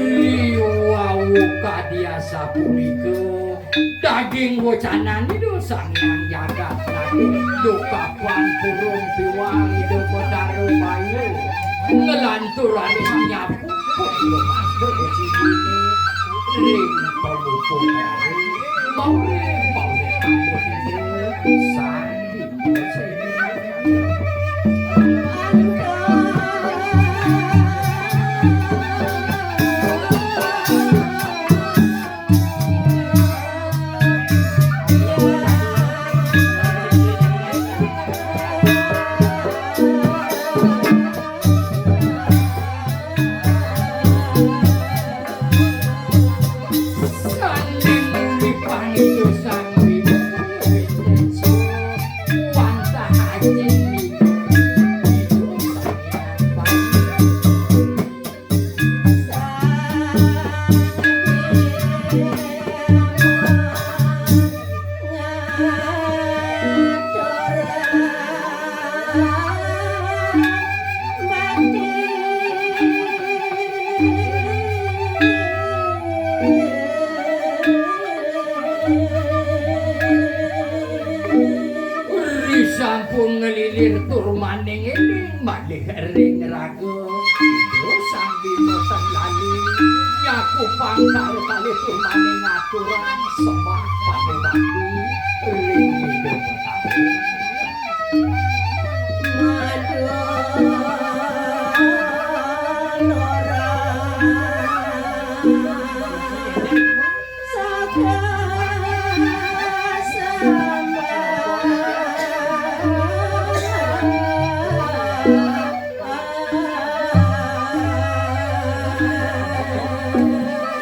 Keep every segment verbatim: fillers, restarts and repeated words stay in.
Riwau kadi asapunika, daging wecanane Ida Sang Hyang Jagat Nata, dukapan purun piwang Ida Betara Bayu, nglantur aring nyapu, putra master sujine, ring pamupuh aring, maurip, maurip, maurip, sandi. Ri sampun nglilir tur maning eling malih ring raga. Ida Sang Bima tan lali nyakupang kalih-kalih tur maning aturang sembah panubakti ring Ida Betara.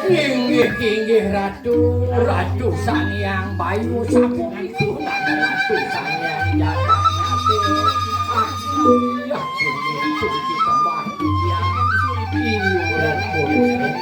Inggih, inggih, Ratu, Ratu Sang Hyang Bayu sampun, Ratu Sang Hyang Jagat Nata. Aku, aku, aku, aku, aku, aku, aku, aku,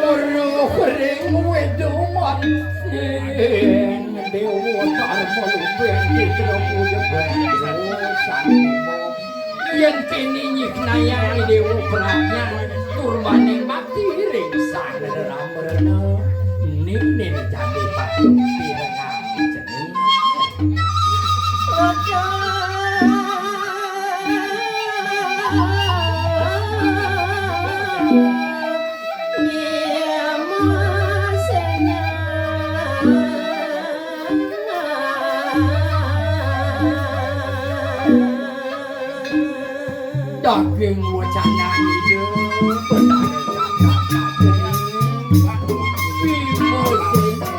Weruh ring wedu manting, Dewa Karma Lumbing Citra Puja Bendro Sang Bima. Yen kene nyiknayang Dewa Pradnya, turmaning bakti ring Sang Rama Rena, ning ning jati patut pirengang cening. Daging wecanan Ida Betara Jagat Nata. Bima Sena.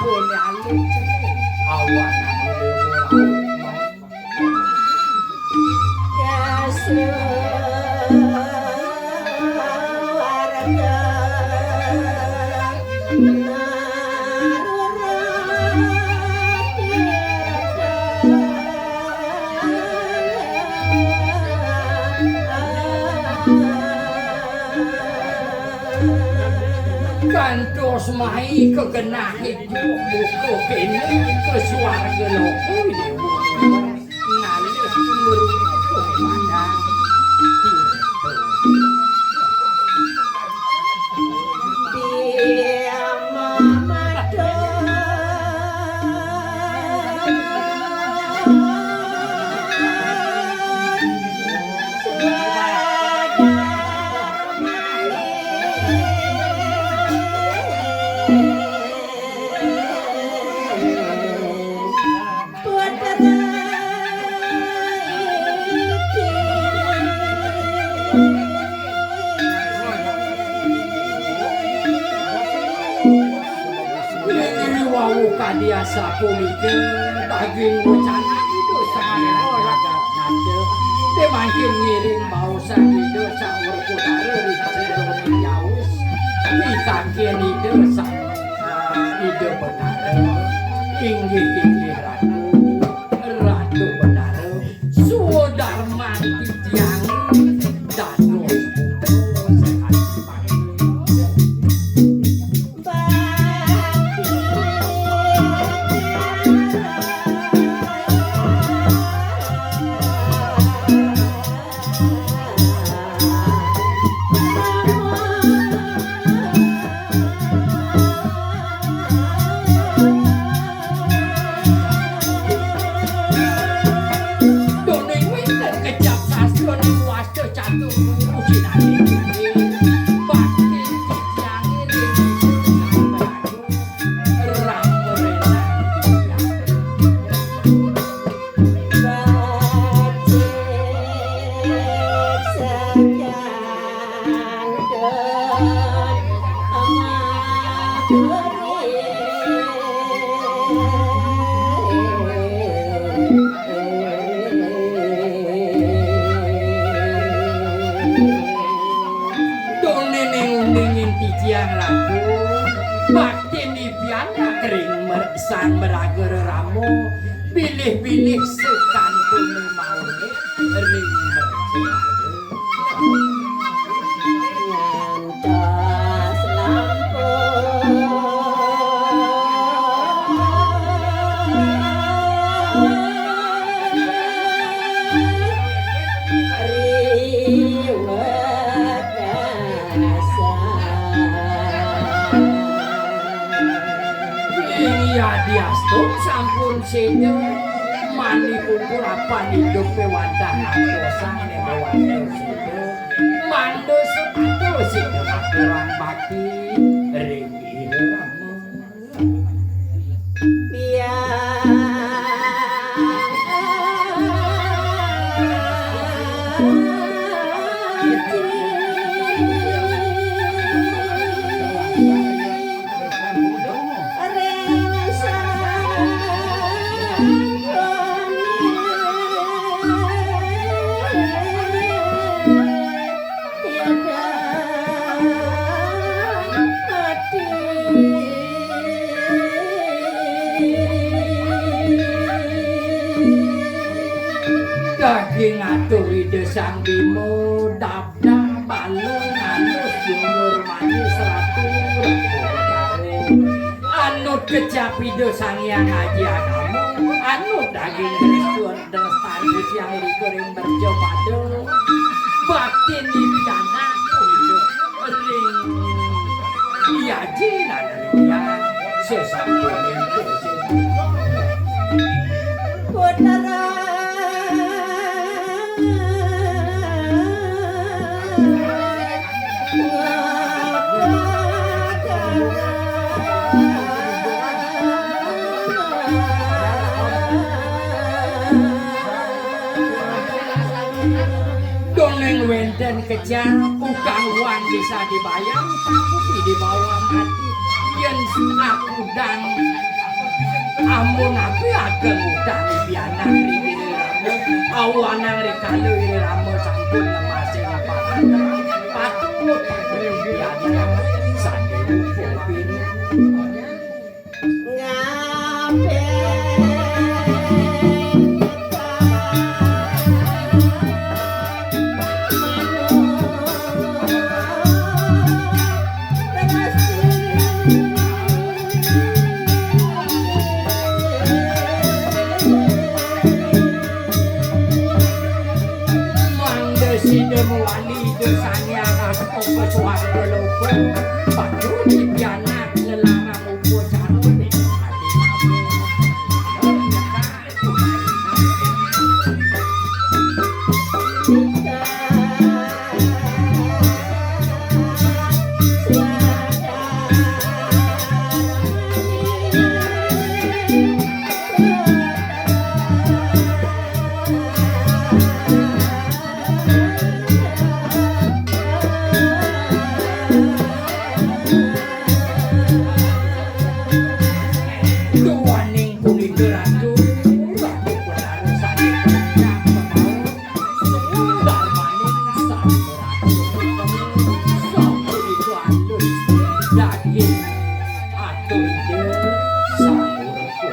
Bone alit, awan anu lewo raup. Kantos mai kegenahé buka kéné ka suarga loka, Déwa. Ngalih ngeruh pada Ing riwau kadi asapunika daging wecanan Ida Sang Hyang Jagat Nata. Té mangkin ngiring baosan Ida Sang Werkudara ring jroning jawis. Pitaken Ida Sang, eh, Ida Betara. Inggih, inggih, Ratu. Ratu Betara. Swadarman titiang dados Doning wénten kecap sastra ning wasta catur guru sinalika. Bakti titiangé ring Sang Prabu Rama Renang titiang. Dongéné uning titiang Ratu, baktin pianak ring mer-, Sang Maraga Rerama, bilih-bilih sakantuné mauné ring mercapada. Ngantos lampung. Ing yadiastun sampun séda, mani pupur apan idup wantah ngantosan ing wantah séda. Mangda sepatu séda ngaturang bakti ring Ida Rama. Daging atur Ida Sang Bima, dabdah balung alus, jumur manis ratu, ratu betara. Anut kecap Ida Sang Hyang Aji Agama, anut daging Kristus. Dastari titiang irika ring mercapada. Baktin titiang ring Aji lan ring Hyang sesampuning puja. Putra. Dongéng wénten kecap, ukang uang bisa dibayar, tapi dibawa mati. Yén aku dang Amun napi ageng udah mipianak ri Ida Rama, awanang rikala Ida Rama sampun ngemasé lapangan, patut mipianak sané rupa bini. Mangda sida mawali Ida Sang Hyang Astuka Swarga Loka, patut dipianak lelanang upacara. Duaning punika Ratu, Ratu Betara sané kocap kemawon, darmaning Sang Ratu Utama, sapunika alus daging atur Ida Sang Ratu.